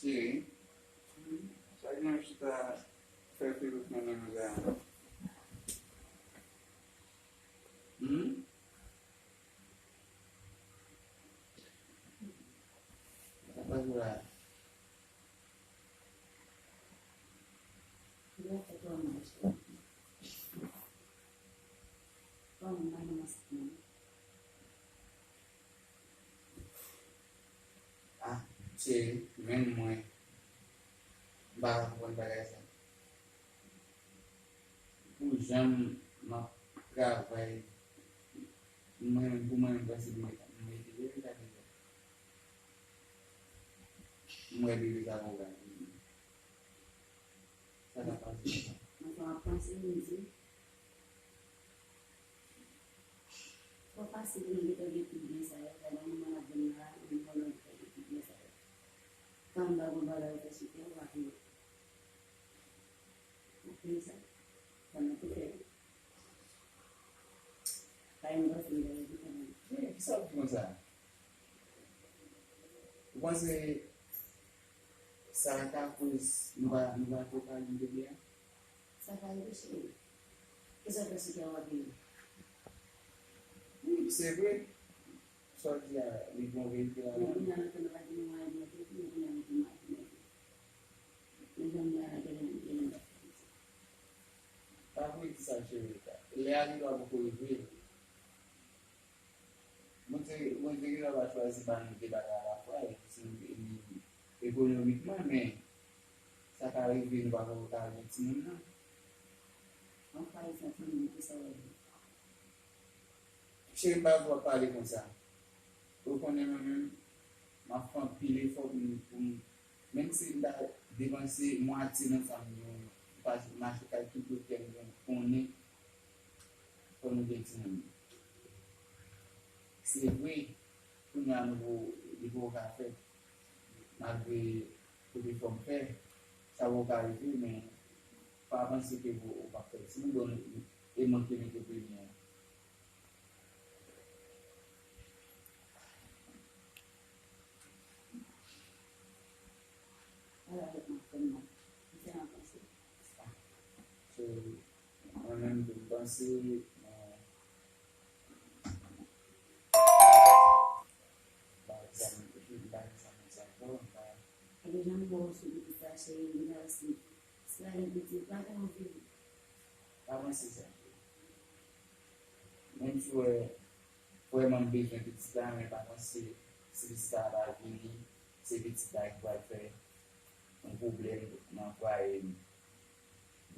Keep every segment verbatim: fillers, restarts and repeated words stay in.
Cheri, sa gen yon chita fè fil ou fè nan mizè a? Hmm? Sa pa jwe a. Ah, cheri, menm mwen, m pa ka konprann bagay sa. Pou jan m ap travay, mwen, pou mwen, m panse m merite, m merite bebe sa deja. M wè bebe sa pou gade. Sa k ap pase? Mwen, sa m ap panse, m di. Twò fasil pou nou gentan gen tout byen sa yo, pandan nou malad vin la, nou konnen nou gentan gen tout byen sa yo. Tan m pa gon bagay ou fè sou tè, ou pa fini. Ou fini sa? Sa mwen te fè. Pa yon bagay, se yon bagay ki fè mwen. Cheri, kisa w di konsa? Ou panse sa ka koz nou pa, nou pa twò pale de byen? Sa ka rive, cheri. Kisa w fè sou kè w ap vini? Wi, se vre. Sa w di a, li gon verite ladan l. Men kounye a nou te nan pa gen mwayen nou te vini, kounye a nou gen mwayen nou vini. Men jan m ye a la, gen lè, gen lè m pa fè sa. Pa vle di sa, cheri. Lè a li pa poko rive. Bondye, Bondye genlè pa chwazi ba nou de bagay alafwa, e si nou, e, ekonomikman, men sa ka rive nou pa ko ka gen timoun nan. An pa egzanp, timoun nan, kisa w vle? Cheri, m pa vle w ap pale konsa. Ou konnen mwen menm, m ap fè anpil efò pou m, pou m, menm si m ta depanse mwatye nan sa m gen, m pa mache kay tout doktè m gen, konnen fò nou gen timoun. Se vre, kounye a nou, li poko ka fèt, malgre tout efò m fè, sa poko ka rive, men pa panse ke ou, ou p ap fè timoun, bon, e mwen ki mete premye a. Ala lòt m ap fè m nan. Kisa w panse? So, mwen menm tou m panse, men, pa egzanp, pa egzanp sa ankò, pa. Epi jan m wè w sou pitit sa, cheri, m ta resi. Sila gen pitit, pa gen anvi. Pa panse sa. Menm si w wè vrèman m bezwen pitit la, men pa panse si pitit la pa vini, se pitit la ki pral fè yon pwoblèm nan fwaye m.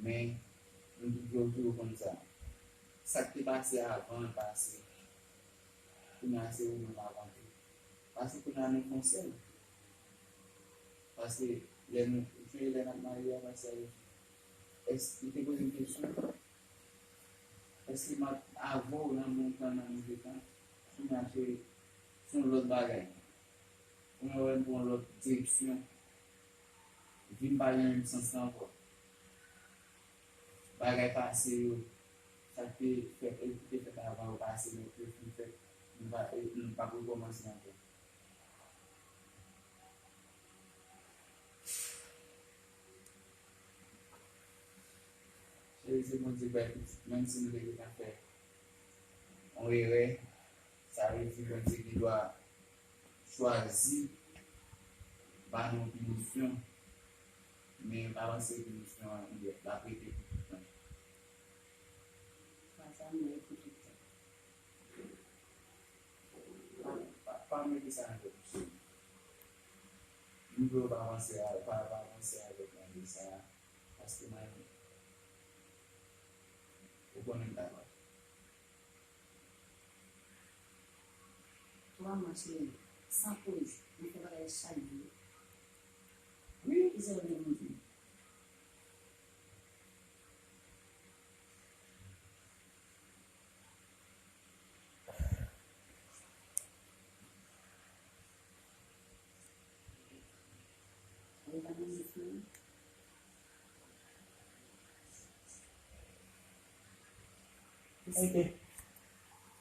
Men, m toujou, toujou konn sa. Sa k te pase avan, pase. Kounye a, se ou menm avan tou. Pase kounye a, nou fè yon sèl. Paske lè nou, ou sonje lè n ap marye a, pase a, èske, li te poze m kesyon, èske m ap avè w nan menm tan nan menm tan? Kounye a, se, se yon lòt bagay. Kounye a, w wè m pran yon lòt direksyon. Vi m pa gen menm sans lan ankò. Bagay pase yo, sa k te fèt, e ki te fèt avan yo pase, men yo fin fèt, nou pa, e nou p ap rekòmanse ankò. Cheri, se Bondye k bay pitit, menm si nou te gentan fè yon erè, sa vle di Bondye gen dwa chwazi ba nou pinisyon, men pa panse pinisyon an, li, l ap rete pou tout tan. Pa sa m wè pou tout tan. Pa, pa, pa mete sa nan tèt ou, cheri. M vle w pa panse a, pa, pa panse avèk mwen de sa, paske mwen, ou konnen m ta pa. Twa mwa, cheri, san poz, nou fè bagay chak jou. Wi. Kisa w vle pou m di? Ou pa nan list mwen? Ok.